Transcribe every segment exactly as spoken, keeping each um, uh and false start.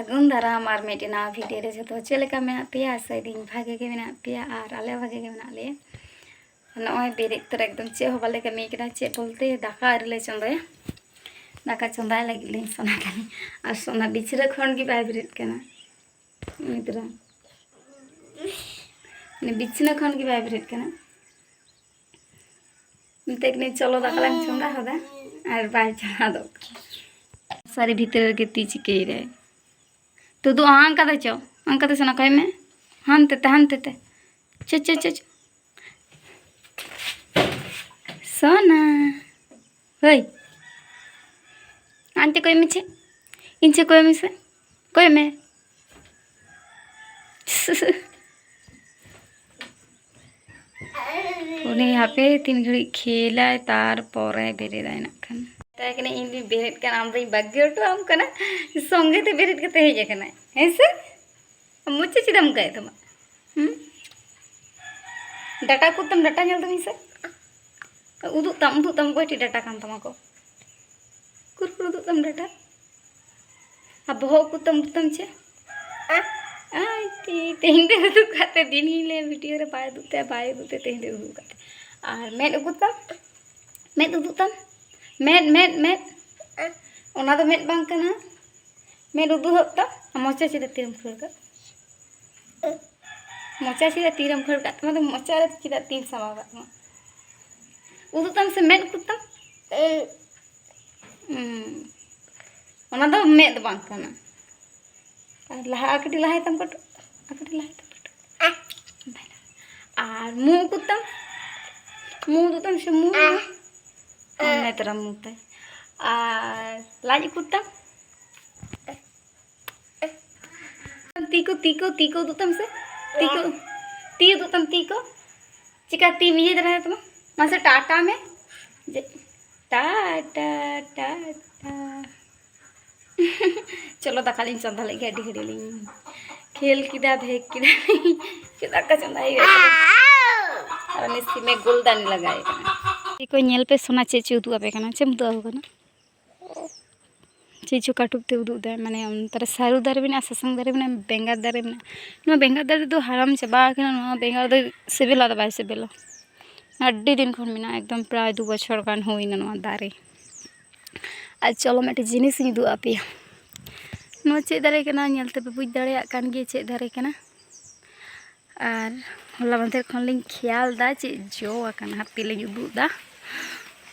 ᱥᱟᱹᱜᱩᱱ ᱫᱟᱨᱟᱢ ᱟᱨ ᱢᱤᱫᱴᱮᱱ ᱱᱟᱣᱟ ᱵᱷᱤᱰᱤᱭᱳ ᱨᱮ᱾ ᱡᱚᱛᱚ ᱪᱮᱫ ᱞᱮᱠᱟ ᱢᱮᱱᱟᱜ ᱯᱮᱭᱟ? ᱟᱥᱟᱭᱮᱫᱟᱹᱧ ᱵᱷᱟᱜᱮ ᱜᱮ ᱢᱮᱱᱟᱜ ᱯᱮᱭᱟ ᱟᱨ ᱟᱞᱮ ᱦᱚᱸ ᱵᱷᱟᱜᱮ ᱜᱮ ᱢᱮᱱᱟᱜ ᱞᱮᱭᱟ᱾ ᱱᱚᱜᱼᱚᱭ ᱵᱮᱨᱮᱫ ᱛᱚᱨᱟ ᱮᱠᱫᱚᱢ ᱪᱮᱫ ᱦᱚᱸ ᱵᱟᱞᱮ ᱠᱟᱹᱢᱤ ᱠᱟᱫᱟ, ᱪᱮᱫ ᱵᱚᱞᱛᱮ ᱫᱟᱠᱟ ᱟᱹᱣᱨᱤ ᱞᱮ ᱪᱚᱸᱫᱟᱭᱟ᱾ ᱫᱟᱠᱟ ᱪᱚᱸᱫᱟᱭ ᱞᱟᱹᱜᱤᱫ ᱞᱤᱧ ᱥᱚᱱᱟ ᱠᱟᱹᱱᱟᱹᱧ᱾ ᱟᱨ ᱥᱚᱱᱟ ᱵᱤᱪᱷᱱᱟᱹ ᱠᱷᱚᱱ ᱜᱮ ᱵᱟᱭ ᱵᱮᱨᱮᱫ ᱠᱟᱱᱟ᱾ ᱩᱱᱤ ᱛᱚᱨᱟ, ᱩᱱᱤ ᱵᱤᱪᱷᱱᱟᱹ ᱠᱷᱚᱱ ᱜᱮ ᱵᱟᱭ ᱵᱮᱨᱮᱫ ᱠᱟᱱᱟ᱾ ᱢᱮᱛᱟᱭ ᱠᱟᱹᱱᱟᱹᱧ, "ᱪᱚᱞᱚ ᱫᱟᱠᱟ ᱞᱟᱝ ᱪᱚᱸᱫᱟ ᱦᱚᱫᱟ", ᱟᱨ ᱵᱟᱭ ᱪᱚᱸᱫᱟ ᱫᱚ᱾ ᱥᱟᱹᱨᱤ ᱵᱷᱤᱛᱨᱤ ᱨᱮᱜᱮ ᱛᱤ ᱪᱤᱠᱟᱹᱭᱮᱫᱟᱭ᱾ ᱛᱩᱫᱩᱜ ᱟᱢ ᱦᱟᱱᱠᱟ ᱫᱚ ᱪᱚ, ᱦᱟᱱᱠᱟ ᱫᱚ ᱥᱚᱱᱟ ᱠᱚᱭ ᱢᱮ, ᱦᱟᱱᱛᱮ ᱛᱮ, ᱦᱟᱱᱛᱮ ᱛᱮ᱾ ᱪᱚ, ᱪᱚ, ᱪᱚ, ᱪᱚ᱾ ᱥᱚᱱᱟ᱾ ᱦᱳᱭ᱾ ᱟᱱᱴᱤ ᱠᱚᱭ ᱢᱮ ᱪᱮ᱾ ᱤᱧ ᱪᱮ ᱠᱚᱭ ᱢᱮ ᱥᱮ᱾ ᱠᱚᱭ ᱢᱮ᱾ ᱩᱱᱤ ᱦᱟᱯᱮ ᱛᱤᱱ ᱜᱷᱟᱹᱲᱤᱡ ᱠᱷᱮᱞᱟᱭ, ᱛᱟᱨᱯᱚᱨᱮ ᱵᱮᱨᱮᱫᱟᱭ ᱱᱟᱜ ᱠᱷᱟᱱ᱾ ᱢᱮᱛᱟᱭ ᱠᱟᱹᱱᱟᱹᱧ, "ᱤᱧ ᱫᱩᱧ ᱵᱮᱨᱮᱫ ᱠᱟᱱᱟ, ᱟᱢ ᱫᱚᱧ ᱵᱟᱹᱜᱤ ᱦᱚᱴᱚ ᱟᱢ ᱠᱟᱱᱟ, ᱥᱚᱸᱜᱮ ᱛᱮ ᱵᱮᱨᱮᱫ ᱠᱟᱛᱮ ᱦᱮᱡ ᱟᱠᱟᱱᱟᱭ, ᱦᱮᱸ ᱥᱮ?" ᱢᱚᱪᱟ ᱪᱮᱫᱟᱜ ᱮᱢ ᱚᱱᱠᱟᱭᱮᱫ ᱛᱟᱢᱟ? ᱦᱩᱸ? ᱰᱟᱴᱟ ᱠᱚ ᱛᱟᱢ, ᱰᱟᱴᱟ ᱧᱮᱞ ᱛᱟᱢ ᱥᱮ? ᱩᱫᱩᱜ ᱛᱟᱢ, ᱩᱫᱩᱜ ᱛᱟᱢ, ᱚᱠᱚᱭ ᱴᱷᱮᱡ ᱰᱟᱴᱟ ᱠᱟᱱ ᱛᱟᱢᱟ ᱠᱚ? ᱠᱩᱨ ᱠᱩᱨ ᱩᱫᱩᱜ ᱛᱟᱢ ᱰᱟᱴᱟ᱾ ᱟᱨ ᱵᱚᱦᱚᱜ ᱩᱫᱩᱜ ᱛᱟᱢ, ᱩᱫᱩᱜ ᱛᱟᱢ ᱪᱮ? ᱟᱭ ᱛᱤ, ᱛᱮᱦᱮᱧ ᱫᱚ ᱩᱫᱩᱜ ᱠᱟᱜ ᱛᱮ, ᱫᱤᱱ ᱜᱤᱧ ᱞᱟᱹᱭᱟ ᱵᱷᱤᱰᱤᱭᱳ ᱨᱮ ᱵᱟᱭ ᱩᱫᱩᱜ ᱛᱮ, ᱵᱟᱭ ᱩᱫᱩᱜ ᱛᱮ, ᱛᱮᱦᱮᱧ ᱫᱚ ᱩᱫᱩᱜ ᱠᱟᱜ ᱛᱮ᱾ ᱟᱨ ᱢᱮᱫ ᱩᱫᱩᱜ ᱛᱟᱢ, ᱢᱮᱫ ᱩᱫᱩᱜ ᱛᱟᱢ, ᱢᱮᱫ, ᱢᱮᱫ, ᱢᱮᱫ᱾ ᱚᱱᱟ ᱫᱚ ᱢᱮᱫ ᱵᱟᱝ ᱠᱟᱱᱟ᱾ ᱢᱮᱫ ᱩᱫᱩᱜ ᱦᱚᱫ ᱛᱟᱢ᱾ ᱟᱨ ᱢᱚᱪᱟ ᱪᱮᱫᱟᱜ ᱛᱤᱨᱮᱢ ᱠᱷᱟᱹᱲ ᱠᱟᱜ? ᱢᱚᱪᱟ ᱪᱮᱫᱟᱜ ᱛᱤᱨᱮᱢ ᱠᱷᱟᱹᱲ ᱠᱟᱜ ᱛᱟᱢᱟ? ᱟᱫᱚ ᱢᱚᱪᱟ ᱨᱮ ᱪᱮᱫᱟᱜ ᱛᱤᱢ ᱥᱟᱢᱟᱣ ᱠᱟᱜ ᱛᱟᱢᱟ? ᱩᱫᱩᱜ ᱛᱟᱢ ᱥᱮ, ᱢᱮᱫ ᱩᱫᱩᱜ ᱛᱟᱢ᱾ ᱩᱸ᱾ ᱚᱱᱟ ᱫᱚ ᱢᱮᱫ ᱫᱚ ᱵᱟᱝ ᱠᱟᱱᱟ᱾ ᱟᱨ ᱞᱟᱦᱟ, ᱟᱨ ᱠᱟᱹᱴᱤᱡ ᱞᱟᱦᱟᱭ ᱛᱟᱢ ᱠᱟᱹᱴᱩᱵ, ᱟᱨ ᱠᱟᱹᱴᱤᱡ ᱞᱟᱦᱟᱭ ᱛᱟᱢ ᱠᱟᱹᱴᱩᱵ᱾ ᱟᱨ ᱢᱩ ᱩᱫᱩᱜ ᱛᱟᱢ, ᱢᱩ ᱩᱫᱩᱜ ᱛᱟᱢ ᱥᱮ, ᱢᱩ᱾ ᱚᱱᱮ ᱛᱚᱨᱟ ᱢᱩ ᱛᱟᱭ᱾ ᱟᱨ ᱞᱟᱡ ᱩᱫᱩᱜ ᱛᱟᱢ᱾ ᱛᱤ ᱠᱚ, ᱛᱤ ᱠᱚ, ᱛᱤ ᱠᱚ ᱩᱫᱩᱜ ᱛᱟᱢ ᱥᱮ᱾ ᱛᱤ ᱠᱚ, ᱛᱤ ᱩᱫᱩᱜ ᱛᱟᱢ, ᱛᱤ ᱠᱚ᱾ ᱪᱤᱠᱟ ᱛᱤᱢ ᱤᱭᱟᱹ ᱫᱟᱲᱮᱭᱟᱛᱟᱢᱟ? ᱢᱟᱥᱮ ᱴᱟᱴᱟ ᱢᱮ᱾ ᱡᱮ, ᱴᱟᱴᱟ, ᱴᱟᱴᱟ᱾ ᱪᱚᱞᱚ, ᱫᱟᱠᱟ ᱞᱤᱧ ᱪᱚᱸᱫᱟ ᱞᱮᱫ ᱜᱮ, ᱟᱹᱰᱤ ᱜᱷᱟᱹᱲᱤᱡ ᱞᱤᱧ ᱠᱷᱮᱞ ᱠᱮᱫᱟ, ᱵᱷᱮᱜᱽ ᱠᱮᱫᱟ᱾ ᱪᱮᱫ ᱫᱟᱠᱟ ᱪᱚᱸᱫᱟ ᱦᱩᱭᱩᱜᱼᱟ? ᱟᱨ ᱩᱱᱤ ᱥᱤᱢᱮ ᱜᱳᱞ ᱫᱟᱱᱤ ᱞᱟᱜᱟᱣᱮ ᱠᱟᱱᱟ᱾ ᱛᱤ ᱠᱚ ᱧᱮᱞ ᱯᱮ, ᱥᱚᱱᱟ ᱪᱮᱫ ᱪᱚ ᱩᱫᱩᱜ ᱟᱯᱮ ᱠᱟᱱᱟ᱾ ᱪᱮᱫ ᱮᱢ ᱩᱫᱩᱜ ᱟᱠᱚ ᱠᱟᱱᱟ? ᱪᱮᱫ ᱪᱚ ᱠᱟᱹᱴᱩᱵ ᱛᱮ ᱩᱫᱩᱜ ᱫᱟᱭ, ᱢᱟᱱᱮ ᱚᱱᱛᱮ ᱨᱮ ᱥᱟᱹᱨᱩ ᱫᱟᱨᱮ ᱢᱮᱱᱟᱜᱼᱟ, ᱥᱟᱥᱟᱝ ᱫᱟᱨᱮ ᱢᱮᱱᱟᱜᱼᱟ, ᱵᱮᱸᱜᱟᱲ ᱫᱟᱨᱮ ᱢᱮᱱᱟᱜᱼᱟ᱾ ᱱᱚᱣᱟ ᱵᱮᱸᱜᱟᱲ ᱫᱟᱨᱮ ᱫᱚ ᱦᱟᱲᱟᱢ ᱪᱟᱵᱟ ᱟᱠᱟᱱᱟ, ᱱᱚᱣᱟ ᱵᱮᱸᱜᱟᱲ ᱫᱚ ᱥᱤᱵᱤᱞᱟ ᱫᱚ ᱵᱟᱭ ᱥᱤᱵᱤᱞᱟ᱾ ᱟᱹᱰᱤ ᱫᱤᱱ ᱠᱷᱚᱱ ᱢᱮᱱᱟᱜᱼᱟ, ᱮᱠᱫᱚᱢ ᱯᱨᱟᱭ ᱫᱩ ᱵᱚᱪᱷᱚᱨ ᱜᱟᱱ ᱦᱩᱭᱱᱟ ᱱᱚᱣᱟ ᱫᱟᱨᱮ᱾ ᱟᱨ ᱪᱚᱞᱚ ᱢᱤᱫᱴᱮᱱ ᱡᱤᱱᱤᱥ ᱤᱧ ᱩᱫᱩᱜ ᱟᱯᱮᱭᱟ᱾ ᱱᱚᱣᱟ ᱪᱮᱫ ᱫᱟᱨᱮ ᱠᱟᱱᱟ? ᱧᱮᱞ ᱛᱮᱯᱮ ᱵᱩᱡᱽ ᱫᱟᱲᱮᱭᱟᱜ ᱠᱟᱱ ᱜᱮᱭᱟ ᱪᱮᱫ ᱫᱟᱨᱮ ᱠᱟᱱᱟ᱾ ᱟᱨ ᱦᱚᱞᱟ ᱢᱟᱫᱷᱮᱨ ᱠᱷᱚᱱ ᱞᱤᱧ ᱠᱷᱮᱭᱟᱞ ᱫᱟ ᱪᱮᱫ ᱡᱚ ᱟᱠᱟᱱᱟ, ᱦᱟᱯᱮ ᱞᱤᱧ ᱩᱫᱩᱜ ᱫᱟ᱾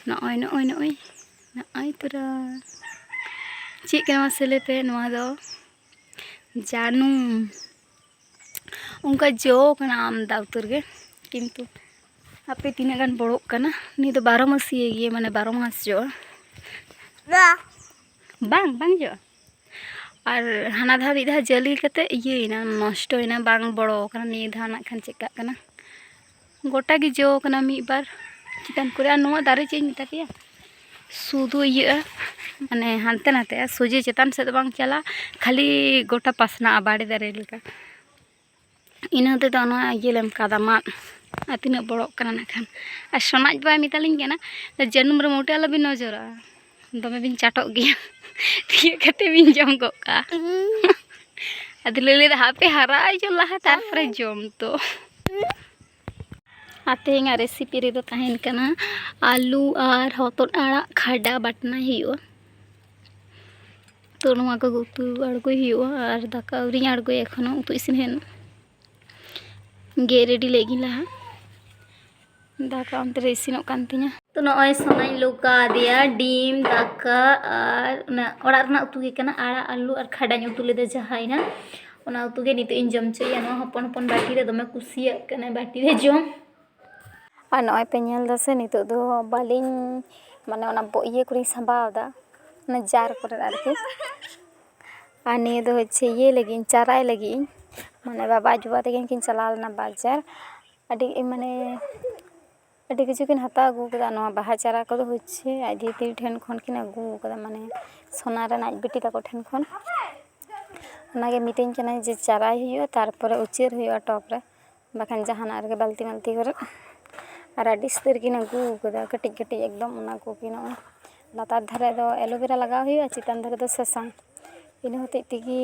ᱱᱚᱜᱼᱚᱭ, ᱱᱚᱜᱼᱚᱭ, ᱱᱚᱜᱼᱚᱭ, ᱱᱚᱜᱼᱚᱭ ᱛᱚᱨᱟ᱾ ᱪᱮᱫ ᱠᱟᱱᱟ ᱢᱟᱥᱮ ᱞᱟᱹᱭ ᱯᱮ? ᱱᱚᱣᱟ ᱫᱚ ᱡᱟᱹᱱᱩᱢ᱾ ᱚᱱᱠᱟ ᱡᱚ ᱠᱟᱱᱟ ᱟᱢᱫᱟ ᱩᱛᱟᱹᱨ ᱜᱮ, ᱠᱤᱱᱛᱩ ᱦᱟᱯᱮ ᱛᱤᱱᱟᱹᱜ ᱜᱟᱱ ᱵᱚᱲᱚᱜ ᱠᱟᱱᱟ᱾ ᱱᱤᱭᱟᱹ ᱫᱚ ᱵᱟᱨᱚ ᱢᱟᱹᱥᱤᱭᱟᱹ ᱜᱮ, ᱢᱟᱱᱮ ᱵᱟᱨᱚ ᱢᱟᱥ ᱡᱚᱜᱼᱟ᱾ ᱵᱟᱝ, ᱵᱟᱝ ᱡᱚᱜᱼᱟ᱾ ᱟᱨ ᱦᱟᱱᱟ ᱫᱷᱟᱣ ᱢᱤᱫ ᱫᱷᱟᱣ ᱡᱟᱹᱞᱤ ᱠᱟᱛᱮ ᱤᱭᱟᱹᱭᱮᱱᱟ, ᱱᱚᱥᱴᱚᱭᱮᱱᱟ, ᱵᱟᱝ ᱵᱚᱲᱚ ᱟᱠᱟᱱᱟ᱾ ᱱᱤᱭᱟᱹ ᱫᱷᱟᱣ ᱱᱟᱜ ᱠᱷᱟᱱ ᱪᱮᱫ ᱠᱟᱜ ᱠᱟᱱᱟ, ᱜᱚᱴᱟ ᱜᱮ ᱡᱚ ᱠᱟᱱᱟ ᱢᱤᱫ ᱵᱟᱨ ᱪᱮᱛᱟᱱ ᱠᱚᱨᱮ᱾ ᱟᱨ ᱱᱚᱣᱟ ᱫᱟᱨᱮ ᱪᱮᱫ ᱤᱧ ᱢᱮᱛᱟ ᱯᱮᱭᱟ, ᱥᱩᱫᱷᱩ ᱤᱭᱟᱹᱜᱼᱟ, ᱢᱟᱱᱮ ᱦᱟᱱᱛᱮ ᱱᱟᱛᱮᱜᱼᱟ, ᱥᱚᱡᱷᱮ ᱪᱮᱛᱟᱱ ᱥᱮᱫ ᱫᱚ ᱵᱟᱝ ᱪᱟᱞᱟᱜᱼᱟ, ᱠᱷᱟᱹᱞᱤ ᱜᱚᱴᱟ ᱯᱟᱥᱱᱟᱜᱼᱟ ᱵᱟᱲᱮ ᱫᱟᱨᱮ ᱞᱮᱠᱟ᱾ ᱤᱱᱟᱹ ᱛᱮᱫᱚ ᱚᱱᱟ ᱤᱭᱟᱹ ᱞᱮᱢ ᱠᱟᱫᱟ ᱢᱟᱫ᱾ ᱟᱨ ᱛᱤᱱᱟᱹᱜ ᱵᱚᱲᱚᱜ ᱠᱟᱱᱟ ᱱᱟᱜ ᱠᱷᱟᱱ᱾ ᱟᱨ ᱥᱚᱱᱟᱡ ᱵᱟᱭ ᱢᱮᱛᱟᱞᱤᱧ ᱠᱟᱱᱟ, "ᱡᱟᱹᱱᱩᱢ ᱨᱮ ᱢᱚᱴᱮ ᱟᱞᱚᱵᱤᱱ ᱱᱚᱡᱚᱨᱟ, ᱫᱚᱢᱮ ᱵᱤᱱ ᱪᱟᱴᱚᱜ ᱜᱮᱭᱟ, ᱛᱤᱭᱳᱜ ᱠᱟᱛᱮ ᱵᱤᱱ ᱡᱚᱢ ᱜᱚᱫ ᱠᱟᱜᱼᱟ᱾" ᱟᱫᱚ ᱞᱮ ᱞᱟᱹᱭᱫᱟ, "ᱦᱟᱯᱮ ᱦᱟᱨᱟ ᱦᱚᱪᱚ ᱞᱟᱦᱟ, ᱛᱟᱨᱯᱚᱨᱮ ᱡᱚᱢ ᱛᱚ᱾" ᱟᱨ ᱛᱮᱦᱮᱧᱟᱜ ᱨᱮᱥᱤᱯᱤ ᱨᱮᱫᱚ ᱛᱟᱦᱮᱱ ᱠᱟᱱᱟ ᱟᱹᱞᱩ ᱟᱨ ᱦᱚᱛᱚᱫ ᱟᱲᱟᱜ ᱠᱷᱟᱰᱟ ᱵᱟᱴᱱᱟᱭ ᱦᱩᱭᱩᱜᱼᱟ᱾ ᱛᱚ ᱱᱚᱣᱟ ᱠᱚ ᱩᱛᱩ ᱟᱬᱜᱚᱭ ᱦᱩᱭᱩᱜᱼᱟ, ᱟᱨ ᱫᱟᱠᱟ ᱟᱹᱣᱨᱤᱧ ᱟᱬᱜᱚᱭᱟ ᱮᱠᱷᱚᱱᱳ, ᱩᱛᱩ ᱤᱥᱤᱱ ᱦᱩᱭᱩᱜᱼᱟ᱾ ᱜᱮᱫ ᱨᱮᱰᱤ ᱞᱮᱫ ᱜᱤᱧ ᱞᱟᱦᱟ᱾ ᱫᱟᱠᱟ ᱚᱱᱛᱮ ᱨᱮ ᱤᱥᱤᱱᱚᱜ ᱠᱟᱱ ᱛᱤᱧᱟᱹ᱾ ᱛᱚ ᱱᱚᱜᱼᱚᱭ ᱥᱚᱱᱟᱧ ᱞᱚ ᱠᱟᱫᱮᱭᱟ, ᱰᱤᱢ, ᱫᱟᱠᱟ ᱟᱨ ᱚᱱᱟ ᱚᱲᱟᱜ ᱨᱮᱱᱟᱜ ᱩᱛᱩ ᱜᱮ ᱠᱟᱱᱟ, ᱟᱲᱟᱜ, ᱟᱹᱞᱩ ᱟᱨ ᱠᱷᱟᱰᱟᱧ ᱩᱛᱩ ᱞᱮᱫᱟ ᱡᱟᱦᱟᱸᱭ ᱱᱟᱜ, ᱚᱱᱟ ᱩᱛᱩ ᱜᱮ ᱱᱤᱛᱚᱜ ᱤᱧ ᱡᱚᱢ ᱦᱚᱪᱚᱭᱮᱭᱟ᱾ ᱱᱚᱣᱟ ᱦᱚᱯᱚᱱ ᱦᱚᱯᱚᱱ ᱵᱟᱹᱴᱤ ᱨᱮ ᱫᱚᱢᱮ ᱠᱩᱥᱤᱭᱟᱜ ᱠᱟᱱᱟᱭ ᱵᱟᱹᱴᱤ ᱨᱮ ᱡᱚᱢ᱾ ᱟᱨ ᱱᱚᱜᱼᱚᱭ ᱯᱮ ᱧᱮᱞ ᱫᱟ ᱥᱮ, ᱱᱤᱛᱚᱜ ᱫᱚ ᱵᱟᱹᱞᱤᱧ, ᱢᱟᱱᱮ ᱚᱱᱟ ᱵᱚ-, ᱤᱭᱟᱹ ᱠᱚᱨᱮᱧ ᱥᱟᱸᱵᱟᱣ ᱫᱟ, ᱚᱱᱟ ᱡᱟᱨ ᱠᱚᱨᱮ ᱟᱨᱠᱤ᱾ ᱟᱨ ᱱᱤᱭᱟᱹ ᱫᱚ ᱦᱚᱪᱪᱷᱮ ᱤᱭᱟᱹ ᱞᱟᱹᱜᱤᱫ ᱤᱧ, ᱪᱟᱨᱟᱭ ᱞᱟᱹᱜᱤᱫ ᱤᱧ, ᱢᱟᱱᱮ ᱵᱟᱵᱟ ᱟᱡ ᱵᱟᱵᱟ ᱛᱟᱹᱠᱤᱱ ᱠᱤᱱ ᱪᱟᱞᱟᱣ ᱞᱮᱱᱟ ᱵᱟᱡᱟᱨ, ᱟᱹᱰᱤ ᱢᱟᱱᱮ ᱟᱹᱰᱤ ᱠᱤᱪᱷᱩ ᱠᱤᱱ ᱦᱟᱛᱟᱣ ᱟᱹᱜᱩ ᱠᱟᱫᱟ᱾ ᱱᱚᱣᱟ ᱵᱟᱦᱟ ᱪᱟᱨᱟ ᱠᱚᱫᱚ ᱦᱚᱪᱪᱷᱮ ᱟᱡ ᱫᱤᱫᱤ ᱴᱷᱮᱱ ᱠᱷᱚᱱ ᱠᱤᱱ ᱟᱹᱜᱩ ᱠᱟᱫᱟ, ᱢᱟᱱᱮ ᱥᱳᱱᱟ ᱨᱮᱱ ᱟᱡ ᱵᱤᱴᱤ ᱛᱟᱠᱚ ᱴᱷᱮᱱ ᱠᱷᱚᱱ᱾ ᱚᱱᱟᱜᱮ ᱢᱤᱛᱟᱹᱧ ᱠᱟᱱᱟᱭ ᱡᱮ ᱪᱟᱨᱟᱭ ᱦᱩᱭᱩᱜᱼᱟ, ᱛᱟᱨᱯᱚᱨᱮ ᱩᱪᱟᱹᱲ ᱦᱩᱭᱩᱜᱼᱟ ᱴᱚᱵ ᱨᱮ, ᱵᱟᱠᱷᱟᱱ ᱡᱟᱦᱟᱱᱟᱜ ᱨᱮᱜᱮ ᱵᱟᱹᱞᱛᱤ ᱢᱟᱹᱞᱛᱤ ᱠᱚᱨᱮ᱾ ᱟᱨ ᱟᱹᱰᱤ ᱩᱥᱛᱟᱹᱨ ᱠᱤᱱ ᱟᱹᱜᱩ ᱠᱟᱫᱟ, ᱠᱟᱹᱴᱤᱡ ᱠᱟᱹᱴᱤᱡ ᱮᱠᱫᱚᱢ ᱚᱱᱟ ᱠᱚᱜᱮ ᱱᱚᱜᱼᱚᱭ᱾ ᱞᱟᱛᱟᱨ ᱫᱷᱟᱨᱮ ᱫᱚ ᱮᱞᱳᱵᱮᱨᱟ ᱞᱟᱜᱟᱣ ᱦᱩᱭᱩᱜᱼᱟ, ᱪᱮᱛᱟᱱ ᱫᱷᱟᱨᱮ ᱫᱚ ᱥᱟᱥᱟᱝ᱾ ᱤᱱᱟᱹ ᱦᱚᱛᱮᱡ ᱛᱮᱜᱮ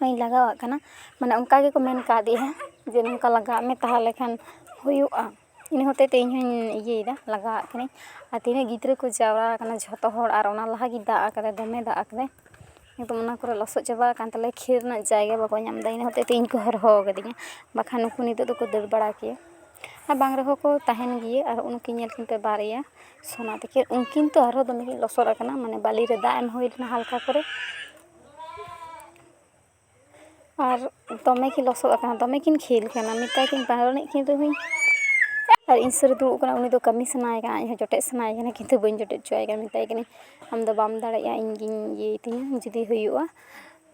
ᱤᱧ ᱞᱟᱜᱟᱣᱟᱜ ᱠᱟᱱᱟ, ᱢᱟᱱᱮ ᱚᱱᱠᱟ ᱜᱮᱠᱚ ᱢᱮᱱ ᱠᱟᱣᱫᱤᱧᱟ ᱡᱮ ᱱᱚᱝᱠᱟ ᱞᱟᱜᱟᱣᱟᱜ ᱢᱮ, ᱛᱟᱦᱚᱞᱮ ᱠᱷᱟᱱ ᱦᱩᱭᱩᱜᱼᱟ᱾ ᱤᱱᱟᱹ ᱦᱚᱛᱮᱡ ᱛᱮ ᱤᱧ ᱦᱚᱸᱧ ᱤᱭᱟᱹᱭᱮᱫᱟ, ᱞᱟᱜᱟᱣᱟᱜ ᱠᱟᱹᱱᱟᱹᱧ᱾ ᱟᱨ ᱛᱤᱱᱟᱹᱜ ᱜᱤᱫᱽᱨᱟᱹ ᱠᱚ ᱡᱟᱣᱨᱟ ᱟᱠᱟᱱᱟ ᱡᱷᱚᱛᱚ ᱦᱚᱲ, ᱟᱨ ᱚᱱᱟ ᱞᱟᱦᱟ ᱜᱮ ᱫᱟᱜ ᱟᱠᱟᱫᱟᱭ, ᱫᱚᱢᱮ ᱫᱟᱜ ᱟᱠᱟᱫᱟᱭ, ᱮᱠᱫᱚᱢ ᱚᱱᱟ ᱠᱚᱨᱮ ᱞᱚᱥᱚᱫ ᱪᱟᱵᱟ ᱟᱠᱟᱱ ᱛᱟᱞᱮᱭᱟ, ᱠᱷᱮᱞ ᱨᱮᱱᱟᱜ ᱡᱟᱭᱜᱟ ᱵᱟᱠᱚ ᱧᱟᱢ ᱮᱫᱟ᱾ ᱤᱱᱟᱹ ᱦᱚᱛᱮᱡ ᱛᱮ ᱤᱧ ᱠᱚ ᱦᱚᱨᱦᱚ ᱟᱠᱟᱫᱤᱧᱟ, ᱵᱟᱠᱷᱟᱱ ᱱᱩᱠᱩ ᱱᱤᱛᱚᱜ ᱫᱚᱠᱚ ᱫᱟᱹᱲ ᱵᱟᱲᱟ ᱠᱮᱭᱟ᱾ ᱟᱨ ᱵᱟᱝ ᱨᱮᱦᱚᱸ ᱠᱚ ᱛᱟᱦᱮᱱ ᱜᱮᱭᱟ᱾ ᱟᱨ ᱩᱱᱠᱤᱱ ᱧᱮᱞ ᱠᱤᱱ ᱯᱮ, ᱵᱟᱨᱭᱟ ᱥᱳᱱᱟ ᱛᱟᱹᱠᱤᱱ, ᱩᱱᱠᱤᱱ ᱛᱚ ᱟᱨᱦᱚᱸ ᱫᱚᱢᱮ ᱠᱤᱱ ᱞᱚᱥᱚᱫ ᱟᱠᱟᱱᱟ, ᱢᱟᱱᱮ ᱵᱟᱹᱞᱤ ᱨᱮ ᱫᱟᱜ ᱮᱢ ᱦᱩᱭ ᱞᱮᱱᱟ ᱦᱟᱞᱠᱟ ᱠᱚᱨᱮ, ᱟᱨ ᱫᱚᱢᱮ ᱠᱤᱱ ᱞᱚᱥᱚᱫ ᱟᱠᱟᱱᱟ, ᱫᱚᱢᱮ ᱠᱤᱱ ᱠᱷᱮᱞ ᱠᱟᱱᱟ᱾ ᱢᱮᱛᱟ ᱠᱤᱱ ᱵᱟᱨ ᱨᱤᱱᱤᱡ ᱠᱤᱱ ᱨᱩᱣᱟᱹᱧ᱾ ᱟᱨ ᱤᱧ ᱥᱩᱨ ᱨᱮ ᱫᱩᱲᱩᱵ ᱠᱟᱱᱟ, ᱩᱱᱤ ᱫᱚ ᱠᱟᱹᱢᱤ ᱥᱟᱱᱟᱭᱮ ᱠᱟᱱᱟ, ᱤᱧ ᱦᱚᱸ ᱡᱚᱴᱮᱫ ᱥᱟᱱᱟᱭᱮ ᱠᱟᱱᱟ, ᱠᱤᱱᱛᱩ ᱵᱟᱹᱧ ᱡᱚᱴᱮᱫ ᱦᱚᱪᱚᱣᱟᱭ ᱠᱟᱱᱟ᱾ ᱢᱮᱛᱟᱭ ᱠᱟᱹᱱᱟᱹᱧ, "ᱟᱢ ᱫᱚ ᱵᱟᱢ ᱫᱟᱲᱮᱭᱟᱜᱼᱟ, ᱤᱧ ᱜᱤᱧ ᱤᱭᱟᱹᱭ ᱛᱤᱧᱟᱹ, ᱡᱩᱫᱤ ᱦᱩᱭᱩᱜᱼᱟ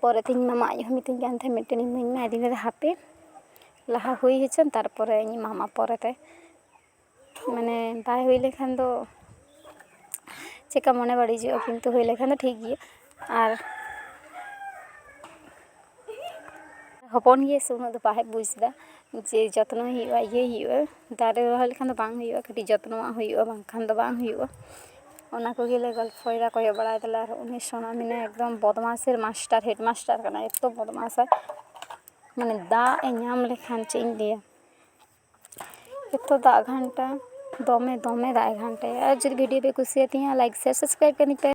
ᱯᱚᱨᱮ ᱛᱤᱧ ᱮᱢᱟᱢᱟ᱾" ᱟᱡ ᱦᱚᱸ ᱢᱤᱛᱟᱹᱧ ᱠᱟᱱ ᱛᱟᱦᱮᱸᱫ, "ᱢᱤᱫᱴᱮᱱ ᱤᱢᱟᱹᱧ ᱢᱮ", ᱟᱫᱚᱧ ᱢᱮᱱᱫᱟ, "ᱦᱟᱯᱮ ᱞᱟᱦᱟ ᱦᱩᱭ ᱦᱚᱪᱚᱱ, ᱛᱟᱨᱯᱚᱨᱮ ᱤᱧ ᱮᱢᱟᱢᱟ ᱯᱚᱨᱮᱛᱮ᱾" ᱢᱟᱱᱮ ᱵᱟᱭ ᱦᱩᱭ ᱞᱮᱠᱷᱟᱱ ᱫᱚ ᱪᱮᱠᱟ ᱢᱚᱱᱮ ᱵᱟᱹᱲᱤᱡᱚᱜᱼᱟ, ᱠᱤᱱᱛᱩ ᱦᱩᱭ ᱞᱮᱠᱷᱟᱱ ᱫᱚ ᱴᱷᱤᱠ ᱜᱮᱭᱟ᱾ ᱟᱨ ᱦᱚᱯᱚᱱ ᱜᱮᱭᱟ ᱥᱮ, ᱩᱱᱟᱹᱜ ᱫᱚ ᱵᱟᱭ ᱵᱩᱡᱽ ᱮᱫᱟ ᱡᱮ ᱡᱚᱛᱱᱚᱭ ᱦᱩᱭᱩᱜᱼᱟ, ᱤᱭᱟᱹᱭ ᱦᱩᱭᱩᱜᱼᱟ᱾ ᱫᱟᱨᱮ ᱨᱚᱦᱚᱭ ᱞᱮᱠᱷᱟᱱ ᱫᱚ ᱵᱟᱝ ᱦᱩᱭᱩᱜᱼᱟ, ᱠᱟᱹᱴᱤᱡ ᱡᱚᱛᱱᱚᱣᱟᱜ ᱦᱩᱭᱩᱜᱼᱟ, ᱵᱟᱝᱠᱷᱟᱱ ᱫᱚ ᱵᱟᱝ ᱦᱩᱭᱩᱜᱼᱟ᱾ ᱚᱱᱟ ᱠᱚᱜᱮ ᱞᱮ ᱜᱚᱞᱯᱷᱚᱭᱮᱫᱟ, ᱠᱚᱭᱚᱜ ᱵᱟᱲᱟᱭ ᱫᱟᱞᱮ᱾ ᱟᱨ ᱩᱱᱤ ᱥᱳᱱᱟ ᱢᱮᱱᱟᱭᱟ, ᱮᱠᱫᱚᱢ ᱵᱚᱫᱢᱟᱥᱮᱨ ᱢᱟᱥᱴᱟᱨ, ᱦᱮᱰ ᱢᱟᱥᱴᱟᱨ ᱠᱟᱱᱟᱭ, ᱮᱛᱚ ᱵᱚᱫᱢᱟᱥᱟᱭ᱾ ᱢᱟᱱᱮ ᱫᱟᱜ ᱮ ᱧᱟᱢ ᱞᱮᱠᱷᱟᱱ ᱪᱮᱫ ᱤᱧ ᱞᱟᱹᱭᱟ, ᱮᱛᱚ ᱫᱟᱜ ᱜᱷᱟᱱᱴᱟ, ᱫᱚᱢᱮ, ᱫᱚᱢᱮ ᱫᱟᱜ ᱮ ᱜᱷᱟᱱᱴᱟᱭᱟ᱾ ᱟᱨ ᱡᱩᱫᱤ ᱵᱷᱤᱰᱤᱭᱳ ᱯᱮ ᱠᱩᱥᱤᱭᱟᱛᱤᱧᱟ, ᱞᱟᱭᱤᱠ, ᱥᱮᱭᱟᱨ, ᱥᱟᱵᱥᱠᱨᱟᱭᱤᱵ ᱠᱟᱹᱛᱤᱧ ᱯᱮ᱾